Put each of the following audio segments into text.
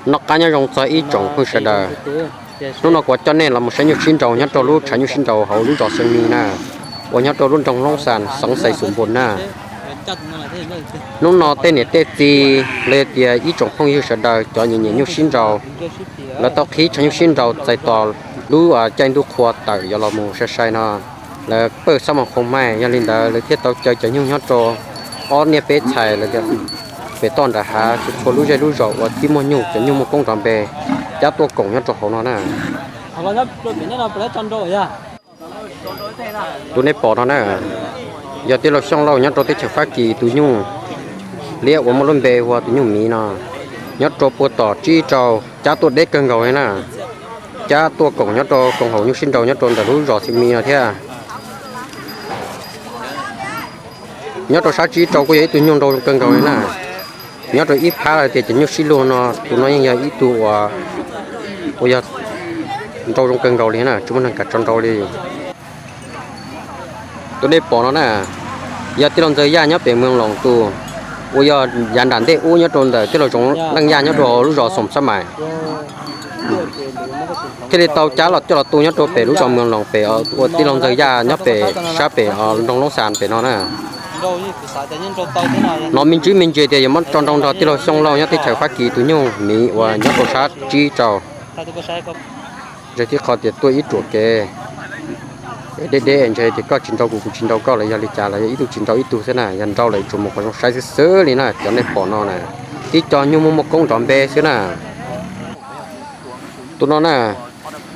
Noj qab nyob zoo txog ib tsoom phooj ywg sawv daws. Hnub no kuv coj nej los mus saib nyuj sib nraus nyob rau lub tshav nyuj sib nraus hauv lub zos Xeev Mis na, uas nyob rau lub nroog Loob Xas xeev Xais Xus Npus na. Hnub no tej niam tej txiv los yog tias ib tsoom phooj ywg sawv daws cov nyiam nyiam nyuj sib nraus, lawv tau qhib tshav nyuj sib nraus txais tos lub caij ntuj qhua tawm yuav los mus sai sai no. Lawv pawj xab moos qhoo maij, yog li ntawd lawv thiaj tau caw cov nyuj nyob rau ob niaj peb txhais lawm pem toj nram hav txhua txhua lub zej lub zos uas tib muaj nyuj, cov nyuj muaj koob nrov npe cab tuaj koom nyob rau hauv no na. Tus nej pom no na, yog tij laug Xyooj Lauj nyob rau teb chaws Fab Kis tus nyuj liab uas muaj lub npe hu ua tus nyuj miv no, nyob rau puag tom tsib rau, cab tuaj deb kawg nkaus li na. Cab tuaj koom nyob rau koom haum nyuj sib nraus nyob rau ntawm lub zos Xeev Mis no thiab. Nyob rau sab tsib rau kuj yog ib tug nyuj nrau kawg nkaus li na. Nyob rau ib phab lawm tias cov nyuj sib luag no, tus no yeej yog ib tug uas, uas yog nrau zoo kawg nkaus li na, tsis muaj neeg kam tso nrau li. Tus nej pom no na, yog tij laug Ntxawg Yaj nyob pem Moos Loos tus, uas yog yav nram ntej ub nyob rau ntawm tij laug Zoov Leej Yaj nyob rau lub zos Xoom Xab Maim, thiaj li tau cab los coj los tu nyob rau pem lub zos Moos Loos pem, uas tij laug Ntxawg Yaj nyob pem sab pem nroog Loob Xas pem no na. Hnov me ntsis me ntsis tias yuav muab tso nrau nrog tij laug Xyooj Lauj nyob teb chaws Fab Kis tus nyuj miv uas nyob rau sab tsib rau. Ntshai tib qho tias tuaj ib ruam kev deb deb, ntshai tias koj tsis nrau kuv, kuv tsis nrau koj los yog li cas los yog ib tug tsis nrau ib tug xwb na. Yog nrau lawm tsuas mus qhov zoo saib xwb xwb li na, cov nej pom no na. Tib co nyuj muaj muaj koob nrov npe xwb na. Tus no na,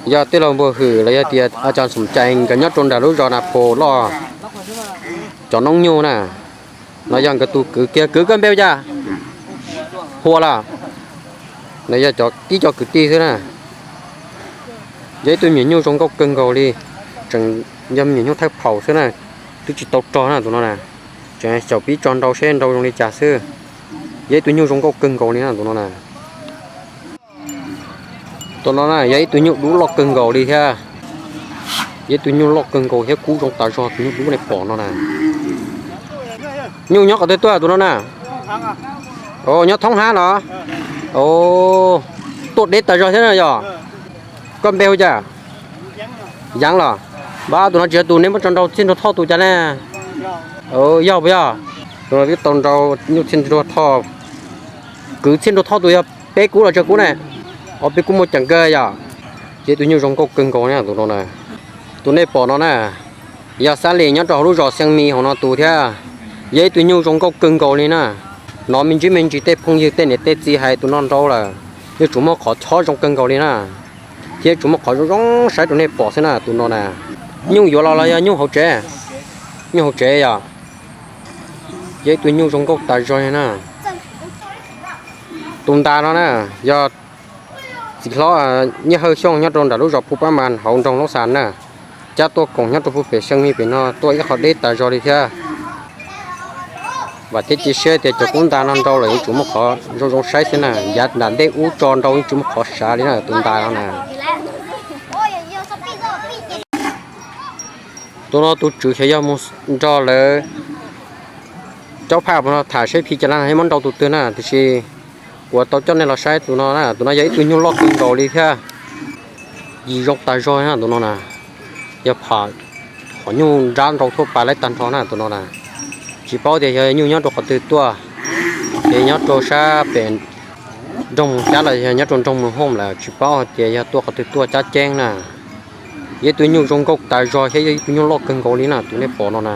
yog tij laug Npuag Hwm los yog tias a cas Xoom Cai nkawd nyob rau nram lub zos Nas Phos Loj, cov noob nyuj na. No yog nkawd tus kwv kiag, kwv koj npe hu cas? Hua los? No yog tib co kwv tij xwb na. Yog ib tug me nyuam nyuj zoo nkauj kawg nkaus li, tseem yog me nyuam nyuj thawj phaum xwb na, twb tsis tau rog na tus no na. Tseem xyaum pib tso nrau seb nrau zoo li cas xwb. Yog ib tug nyuj zoo nkauj kawg nkaus li na tus no na. Tus no na yog ib tug nyuj dub loj kawg nkaus li thiab. Yog ib tug nyuj loj kawg nkaus thiab kub zoo tas zog tus nyuj dub nej pom no na. Nyuj nyob qhov twg tuaj tus no na? Nyob thoob hab los? Tuaj deb tas zog thiab na yog. Koj npe hu cas? Yaav los? Npab tus no tsis yog tus nej muab tso nrau txij nrau thoj tus cas ne? Yog puas yog? Tus no twb tau nrau nyuj txij nrau thoj, kwv txij nrau thoj tus yog peb kub los tsawg kub ne? Os, peb kub muaj ceem kawg yog. Yog ib tug nyuj zoo nkauj kawg nkaus na tus no na. Tus nej pom no na, yog Xab Lis nyob rau hauv lub zos Xeev Mis hauv no tus thiab. Yog ib tug nyuj zoo nkauj kawg nkaus li na. Hnov me ntsis me ntsis tej phooj ywg tej niam tej txiv hais tus no nrau lawm, yeej tsuas muaj qhov chob zoo kawg nkaus li na, thiab tsuas muaj qhov zoo zoo saib rau nej pom xwb na tus no na. Nyuj yuav los los yog nyuj hauv tsev? Nyuj hauv tsev yog. Yog ib tug nyuj zoo nkauj tas zog li na. Tus ntas no na, yog txiv hlob Nyiaj Hawj Xyooj nyob rau nram lub zos Phu Pab Mas hauv nroog Loob Xas na, cab tuaj koom nyob rau pem Xeev Mis pem no tuaj ib qho deb tas zog li thiab. Vam thiab cia siab tias cov kub ntas no nrau lawm yeej tsuas muaj qhov zoo zoo saib xwb na, yav nram ntej ub tso nrau yeej tsis muaj qhov sav li na tus ntas no na. Tus no tus tswv xyov yog mus nrog lawv caub phaj puas no tham seb phim cas lawm thiaj muab nrau tus twg na, tiam sis kuv tau coj nej los saib tus no na, tus no yog ib tug nyuj loj kawg nkaus li thiab, yim zoo tas zog na tus no na, yog pham qhov nyuj nrab nrau thuaj pas laib tag nrho na tus no na. Tsis paub tias yog nyuj nyob rau qhov twg tuaj, ces nyob rau sab pem nroog Mus Cab los yog nyob rau nroog Mus Hooj lawm, tsis paub hais tias yog tuaj qhov twg tuaj cab ceeb na. Yog ib tug nyuj zoo nkauj tas zog thiab yog ib tug nyuj loj kawg nkaus li na tus nej pom no na.